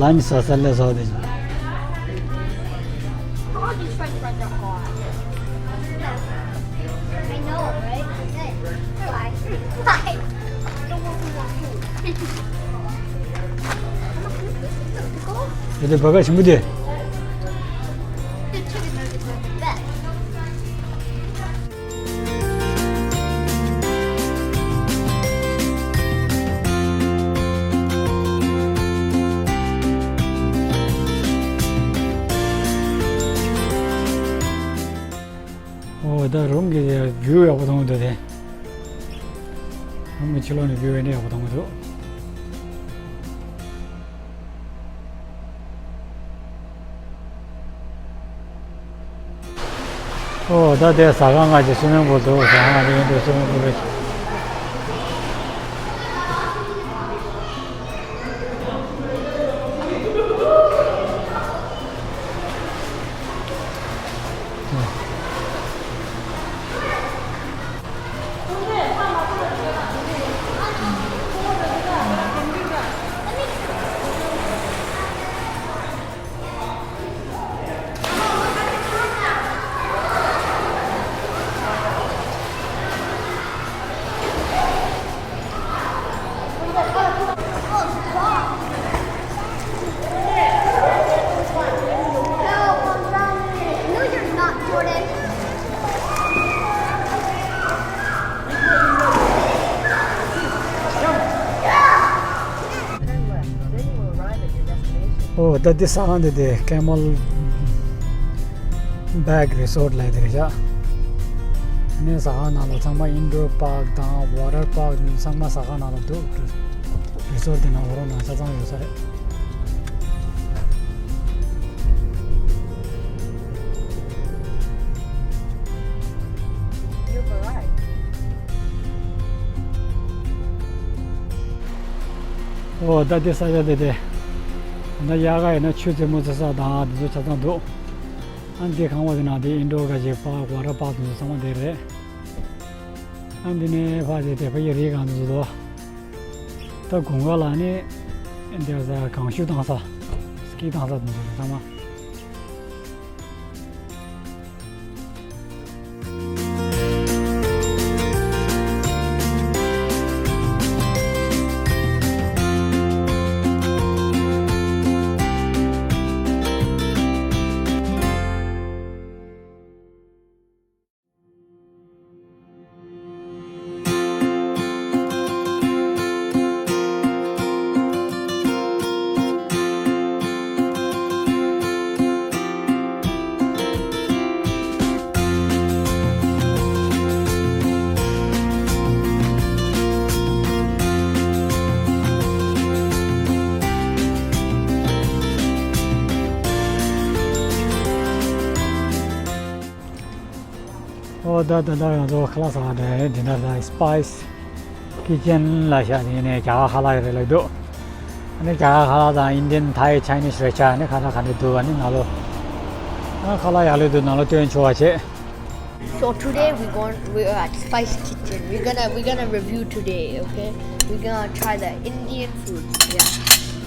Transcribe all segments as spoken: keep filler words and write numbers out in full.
Lunch ཟ་ས་ལས་ཟ་དེ། All these French fries are hot. I know, right? Hey, why? Why? I don't want to want food. དེ་དེ་བ་ག་ཞིམ་པོ་དེ། The chicken nuggets are the best. ཨོ་ད་རུམ་གྱི་བིའུ་ཡག་པོ་མཐོང་གི་འདུག་དེ། རུམ་གྱི་ཕྱི་ལོགས་ནས་བིའུ་ཡིན་ན་ཡག་པོ་མཐོང་གི་འདུག་ཨོ་ད་དེ་ཟ་ཁང་ཁ་ཅིག་སུ་མིང་པུལ་འདུག་ཟ་ཁང་དེ་ཡིན་དུས་སུ་མིང་པུལ་རེད། ཨོ་ད་འདི་ཟ་ཁང་འདི་དེ་Camelback Resort ལབ་དེ་རེད་ཤག་ནས་ཟ་ཁང་ནང་ལ་ཚང་མ་indoor park དང་water park ཚང་མ་ཟ་ཁང་ནང་ལ་འདུག Resort དེ་ནང་འོ་རོགས་ནང་ཆ་ཚང་ཡོད་ས་རེད། ཨོ་ད་དེ་ས་ཆ་དེ་དེ། ད་དབྱར་ཁ་ཡིན་ན་ཆུ་རྩེད་མོ་རྩེ་ས་དང་དེ་ཚོ་ཆ་ཚང་འདུག་ཨ་འདི་ཁང་པ་དེ་ནང་དེ་indoor ག་ཅིག་park water park དེ་ཚོ་ཚང་མ་དེ་རེད། ཨ་འདི་ནས་ཕར་དེ་དེ་ཕ་གི་རི་སྒང་དེ་ཚོ་འདུག་ད་དགུན་ཁ་ལ་ནི་འདི་ས་གངས་ཤུགས་བཏང་ས། ski བཏང་ས་དེ་ཚོ་ཚང་མ། ཨོ་ད་ད་ད་ང་ཚོ་ཁ་ལག་ཟ་བ་འདྲ་འདི་འདྲ་ད་Spice Kitchen ལ་ཤག་དེ་ནས་རྒྱ་གར་ཁ་ལག་རེད་ལབ་འདུག་ཨ་ནི་རྒྱ་གར་ཁ་ལག་དང་Indian, Thai, Chinese རེད་ཤག་ཨ་ནི་ཁ་ལག་ག་འདྲ་འདུག་ཨ་ནི་ནང་ལོགས་ཨ་ཁ་ལག་ཡག་ལོས་འདུག་ནང་ལོགས་སྟོན་ཆོག་པ་བྱེད། So today we going we are at Spice Kitchen. We're gonna we're gonna review today, okay? We're gonna try the Indian food. Yeah.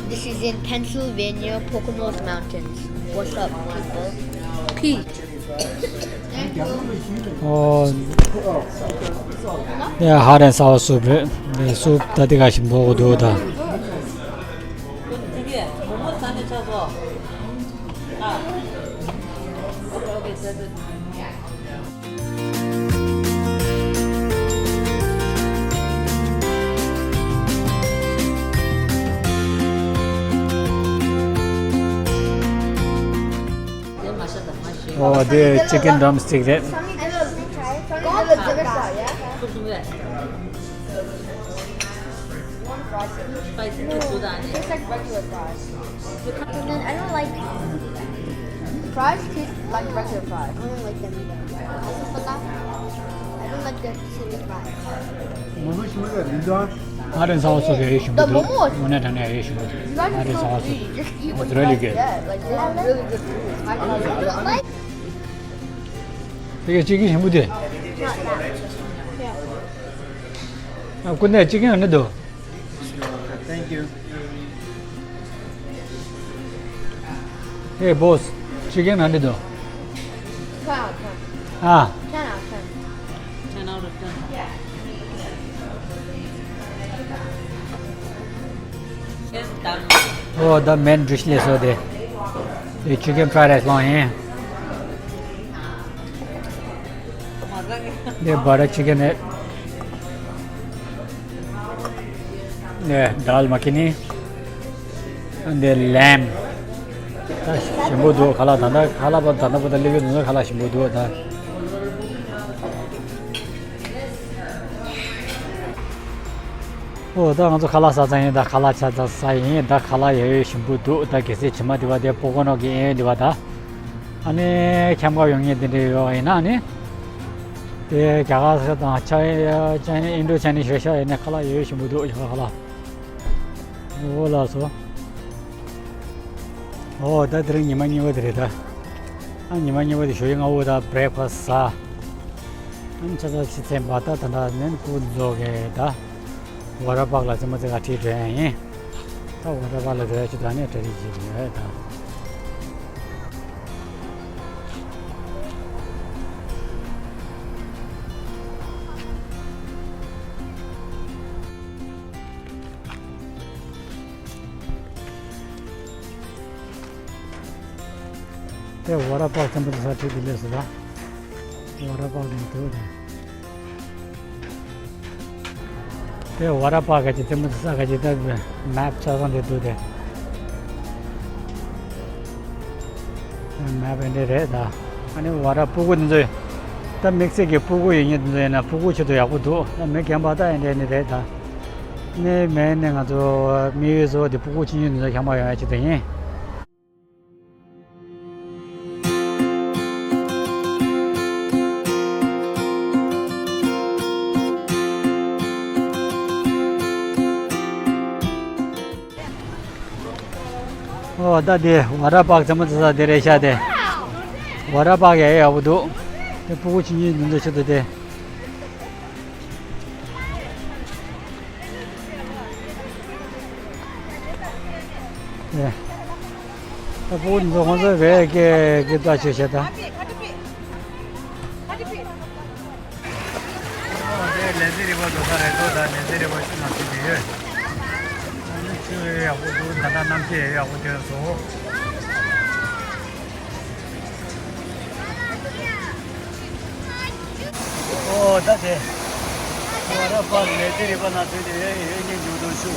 This is in Pennsylvania, Poconos Mountains. What's up, people? Peace. ཨོ། ཡ་hot and sour soup རེད། ནས་soup ད་དེ་ག་ཞིམ་པོ་འདུག་ད། ཨོ་དེ་chicken drumstick རེད། Spicy. It tastes like regular fries. And then I don't like fries taste like regular fries. I don't like them either. I don't like the chili fries. Hot and sour soup ཡ་ཡོད་ཞིམ་པོ་འདུག་དངོས་གནས་དྲང་གནས་ཡ་ཡོད་ཞིམ་པོ་འདུག Hot and sour soup. It's really good. དེ་ག་chicken ཞིམ་པོ་དེ། ཨ་ཀུན་ནས་chicken ཡང་ནི་འདུག Thank you. Hey boss, chicken how do you do? Twelve. Ah. Ten out of ten. Ten out of ten. Oh, the main dish list over there. The chicken fried rice long, eh? The butter chicken, eh? The dal makhani. And the lamb. ད་ཞིམ་པོ་འདུག་ཁ་ལག་ད་ལྟ་ཁ་ལག་པ་ད་ལྟ་པོ་ད་སླེབས་ཡོད་འདུག་ཁ་ལག་ཞིམ་པོ་འདུག་ད། ཨོ་ད་ང་ཚོ་ཁ་ལག་ཟ་ཚར་ཡིན། ད་ཁ་ལག་ཆ་ཚང་ཟ་ཡིན། ད་ཁ་ལག་ཡོད་ཡོད་ཞིམ་པོ་འདུག་ད་གལ་སྲིད་ཇི་མ་དེ་བ་དེ་པོ་ཀོ་ནོ་གི་ཨེ་དེ་བ་ད། ཨ་ནི་ཁྱམས་ཁ་ཡོང་ངེས་དེ་འདྲ་ཡོད་ཡིན་ན་ཨ་ནི། དེ་རྒྱ་གར་ས་དང་ཆ་ཡ་ཅ་ནི་ཨིན་ཌོ་ཅ་ནི་ཤོད་ཤ་ཡིན་ན་ཁ་ལག་ཡོད་ཡོད་ཞིམ་པོ་འདུག་རྒྱ་གར་ཁ་ལག་ཨོ་ལགས་སོ། ཨོ་ད་དེ་རིང་ཉི་མ་གཉིས་པ་དེ་རེད་ད། ཨ་ཉི་མ་གཉིས་པ་དེ་ཞོགས་ཀྱི་སྔ་པོ་ད་བྷི་རེག་ཕ་སི་ཟ། ཨ་ཆ་ཚང་ཕྱི་ཚེ་མ་ད་ད་ད་ནན་ཀུ་རྫོགས་གི་ད། ཝ་ཊར་པཱག་ལ་རྩེད་མོ་རྩེ་ག་ཁྲིད་འགྲོ་ཡ་ཡིན། ད་ཝ་ཊར་པཱག་ལ་འགྲོ་ཡ་ཆེད་དུ་ཨ་ནི་གྲ་སྒྲིག་བྱེད་ཀྱི་ཡོད་ད། དེ་ཝ་ཊར་པཱག་ཚན་པོ་དེ་ས་ཁྲིད་དེ་སླེབས་སོང་ད། ཝ་ཊར་པཱག་དེ་འདུག་དེ། དེ་ཝ་ཊར་པཱག་ག་ཅིག་ཚན་པོ་དེ་ས་ག་ཅིག་ད་མེབ་ཆ་ཚང་དེ་འདུག་དེ། མེབ་དེ་འདྲ་རེད་ད། ཨ་ནི་ཝ་ཊར་སྤུ་གུ་འདི་ཚོས། ད་དམིགས་བསལ་གྱི་སྤུ་གུ་ཡོད་མཁན་འདི་ཚོ་ཡིན་ན་སྤུ་གུ་ཆེད་དུ་ཡག་པོ་འདུག་ད་མི་རྒན་པ་ད་ཨེ་འདྲ་ནི་རེད་ད། ནི་མེད་ནི་ང་ཚོ་དམིགས་ཡུལ་གཙོ་བོ་དེ་སྤུ་གུ་ཆུང་ཆུང་འདི་ཚོ་ཁྱམས་པ་ཡོང་ཡ་ཆེད་དུ་ཡིན། ཨོ་ད་དེ་ཝ་ཊར་པཱག་ཚན་པོ་རྩེ་ས་དེ་རེད་ཤག་དེ། ཝ་ཊར་པཱག་ཡག་ཡག་པོ་འདུག་དེ་སྤུ་གུ་ཆུང་ཆུང་འདི་ཚོ་ཆེད་དུ་དེ། ད་སྤུ་གུ་འདི་ཚོ་ཁོང་ཚོ་རེད་སྐད་སྐད་བརྡ་ཆོད་བྱས་ད། ཨོ་དེ་ལེ་ཛི་རི་ཝར་འགྲོ་ས་རེད་འགྲོ། ད་ལེ་ཛི་རི་ཝར་ཤུ་ན་ཟིན་གྱི་ཡོད། ཨ་ནི་ཆུ་ཡག་པོ་འདུག་ད་ལྟ་གནམ་གཤིས་ཡག་པོ་བྱས་སོང་། ཨོ་ད་དེ། ཝ་ཊར་པཱག་ལེ་ཛི་རི་ཝར་ན་ཚུད་དེ་ཡོད་ཉེན་འགྲོ་འགྲོ་ཤུ།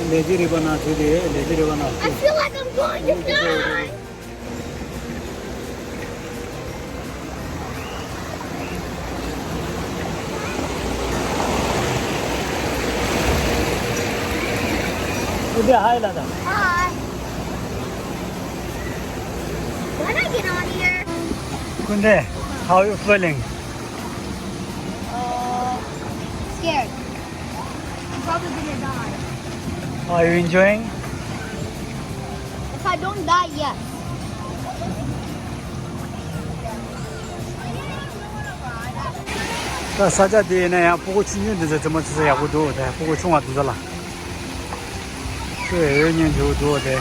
ལེ་ཛི་རི་ཝར་ན་ཚུད་དེ་ཡོད། ལེ་ཛི་རི་ཝར་ན། I feel like I'm going to die. Hi. When I get on here. Kunde, how you feeling? Uh, scared. I'm probably gonna die. Are you enjoying? If I don't die, yes. ད་ས་ཆ་དེ་ཡིན་ན་ཡང་སྤུ་གུ་ཆུང་ཆུང་འདི་ཚོ་རྩེད་མོ་རྩེ་ས་ཡག་པོ་འདུག་དེ་སྤུ་གུ་ཆུང་བ་འདི་ཚོ་ལ་ཁོས་འོས་ཉན་འཇུག་འདུག་དེ།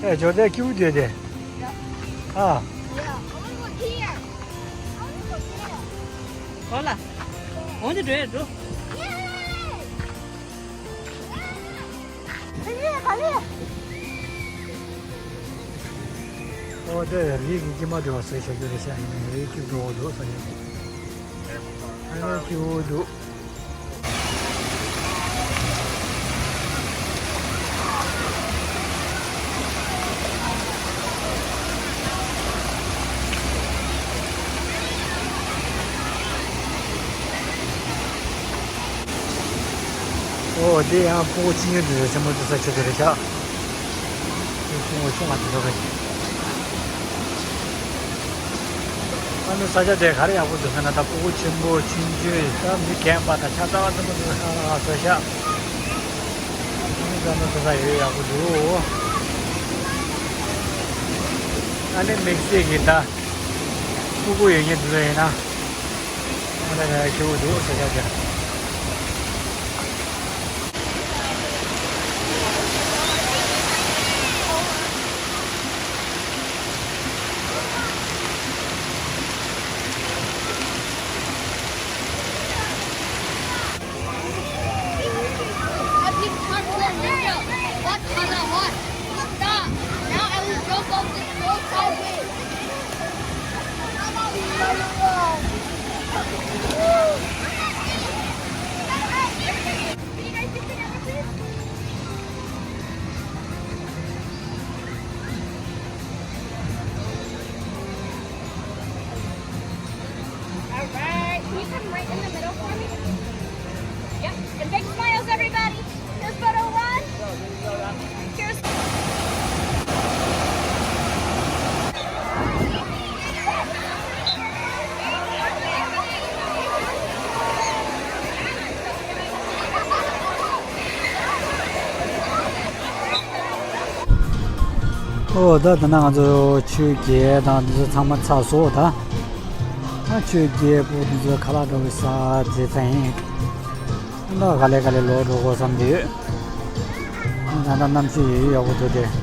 ཨེ་ཇོ་དེ་ཀིའུ་དེ་དེ། ཨ། Yeah, I wanna go here. I wanna go there. ཨོ་ལ། འོང་དེ་འགྲོ་ཡ་འགྲོ། Yeah. ག་ལེ་ག་ལེ། ཨོ་དེ་རིགས་ཀྱི་དཀྱིལ་མ་འགྲོ་བ་ཟེར་བྱ་རྒྱུ་རེད་ཤག་ཡིན་ནའི་རིགས་ཀྱི་འགྲོ་འོ་འདུག་ས་ཡིན། ཨ་ནི་སྐྱིད་པོ་འདུག་ཨོ་དེ་ཡང་ཕྲུ་གུ་ཆུང་ཆུང་དེ་ཚོ་ཆེན་མོ་དེ་ཚོ་ཆོས་དེ་རེད་ཤག་ཆུང་ཆུང་བ་ཆུང་བ་དེ་ཚོ་རེད། ཨ་ནི་ས་ཆ་དེ་ག་རེ་ཡག་པོ་འདུག་ཟེར་ན། ད་ཕྲུ་གུ་ཆེན་པོ་ཆུང་ཆུང་ད་མི་རྒན་པ་དང་ཆ་ཚང་བ་ཆེན་པོ་དེ་ཚོ་ཁ་ཁ་བཟོ་ཤག་ཨ་ནི་ད་ནི་དེ་ཚོ་ཡོད་ཡག་པོ་འདུག་ཨ་ནི་དམིགས་བསལ་གྱི་ད་ཕྲུ་གུ་ཡོད་མཁན་དེ་ཚོ་ཡིན་ན། ཨ་ལ་ལ་སྐྱིད་པོ་འདུག་ཟེར་ཡག་དེ། All right, can you come right in the middle for me? Yep, and big smiles, everybody. Here's photo one. Here's ཨོ་ད་ད་ན་ང་ཚོ་ཆོས་རྒྱལ་དང་འདི་ཚོ་ཚང་མ་ཚར་སོང་ད། ཨ་ཆོས་རྒྱལ་པོ་འདི་ཚོ་ཁ་ལག་འགྲོ་བའི་ས་དེ་ཚ་ཡིན། ད་ག་ལེ་ག་ལེ་ལོག་འགྲོ་དགོས་བསམ་གྱི་ཡོད། ད་ད་གནམ་གཤིས་ཡག་པོ་འདུག་སྟེ།